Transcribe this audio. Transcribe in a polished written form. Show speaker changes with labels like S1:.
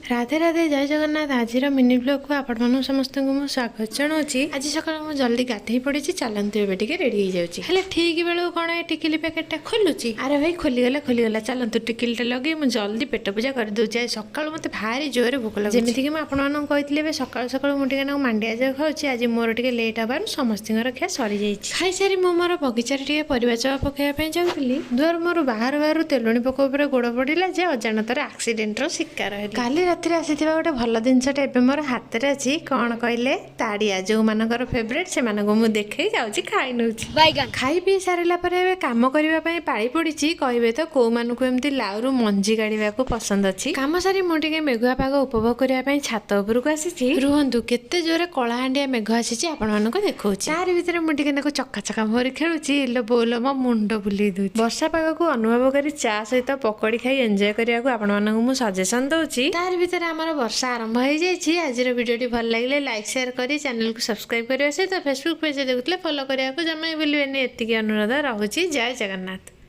S1: ରାଧେ ରାଧେ, ଜୟ ଜଗନ୍ନାଥ। ଆଜିର ମିନି ବ୍ଲଗ୍କୁ ଆପଣମାନଙ୍କୁ ସମସ୍ତଙ୍କୁ ମୁଁ ସ୍ୱାଗତ ଜଣାଉଛି। ଆଜି ସକାଳୁ ମୁଁ ଜଲ୍ଦି ଗାଧେଇ ପଡ଼ିଛି। ଚାଲନ୍ତୁ, ଏବେ ଟିକେ ରେଡ଼ି ହେଇଯାଉଛି। ହେଲେ ଠିକ୍ ବେଳକୁ କ'ଣ ଏ ଟିକିଲି ପ୍ୟାକେଟଟା ଖୋଲୁଛି? ଆରେ ଭାଇ, ଖୋଲିଗଲା, ଖୋଲିଗଲା। ଚାଲନ୍ତୁ, ଟିକିଲିଟା ଲଗେଇ ମୁଁ ଜଲ୍ଦି ପେଟ ପୂଜା କରିଦେଉଛି। ଆଜି ସକାଳୁ ମୋତେ ଭାରି ଜୋରରେ ଭୋକ ଲାଗୁଛି। ଯେମିତିକି ମୁଁ ଆପଣମାନଙ୍କୁ କହିଥିଲି, ଏବେ ସକାଳୁ ସକାଳୁ ମୁଁ ଟିକେ ନାକୁ ମାଣ୍ଡିଆ ଯାଉ ଖାଉଛି। ଆଜି ମୋର ଟିକେ ଲେଟ୍ ହେବାରୁ ସମସ୍ତଙ୍କର ଖିଆ ସରିଯାଇଛି। ଖାଇସାରି ମୁଁ ମୋର ବଗିଚାରେ ଟିକେ ପରିବା ଚପା ପକାଇବା ପାଇଁ ଯାଉଥିଲି। ଦୁଆର ମୋର ବାହାରୁ ବାହାରୁ ତେଲୁଣି ପୋକ ଉପରେ ଗୋଡ଼ ପଡ଼ିଲା ଯେ ଅଜାଣତରେ ଆକ୍ସିଡେଣ୍ଟର ଶିକାର ହେଲି। କାଲି ରାତିରେ ଆସିଥିବା ଗୋଟେ ଭଲ ଜିନିଷଟା ଏବେ ମୋର ହାତରେ ଅଛି। କ'ଣ କହିଲେ? ତାଡ଼ିଆ। ଯେଉଁମାନଙ୍କର ଫେଭରେଟ୍, ସେମାନଙ୍କୁ ମୁଁ ଦେଖେଇ ଯାଉଛି, ଖାଇ ନେଉଛି।
S2: ବାଇଗଣ।
S1: ଖାଇ ପିଇ ସାରିଲା ପରେ ଏବେ କାମ କରିବା ପାଇଁ ପାଳି ପଡ଼ିଛି। କହିବେ ତ, କୋଉମାନଙ୍କୁ ଏମିତି ଲାଉରୁ ମଞ୍ଜି କାଢ଼ିବାକୁ ପସନ୍ଦ ଅଛି? କାମ ସାରି ମୁଁ ଟିକେ ମେଘୁଆ ପାଗ ଉପଭୋଗ କରିବା ପାଇଁ ଛାତ ଉପରକୁ ଆସିଛି। ରୁହନ୍ତୁ, କେତେ ଜୋରେ କଳାହାଣ୍ଡିଆ ମେଘ ଆସିଛି ଆପଣମାନଙ୍କୁ ଦେଖାଉଛି। ତାରି ଭିତରେ ମୁଁ ଟିକେ ନାକୁ ଚକା ଚକା ଭରି ଖେଳୁଛି। ଇଲୋ ବୋଉଲୋ, ମୋ ମୁଣ୍ଡ ବୁଲେଇ ଦଉଛି। ବର୍ଷା ପାଗକୁ ଅନୁଭବ କରି ଚା ସହିତ ପକୋଡ଼ି ଖାଇ ଏନ୍ଜୟ କରିବାକୁ ଆପଣମାନଙ୍କୁ ମୁଁ ସଜେସନ୍ ଦଉଛି। ତାରି ଭିତରେ ଆମର ବର୍ଷା ଆରମ୍ଭ ହେଇଯାଇଛି। ଆଜିର ଭିଡ଼ିଓଟି ଭଲ ଲାଗିଲେ ଲାଇକ୍, ସେୟାର କରି ଚ୍ୟାନେଲକୁ ସବସ୍କ୍ରାଇବ୍ କରିବା ସହିତ ଫେସବୁକ୍ ପେଜ୍ ଦେଖୁଥିଲେ ଫଲୋ କରିବାକୁ ଜମା ବି ଭୁଲିବେନି। ଏତିକି ଅନୁରୋଧ ରହୁଛି। ଜୟ ଜଗନ୍ନାଥ।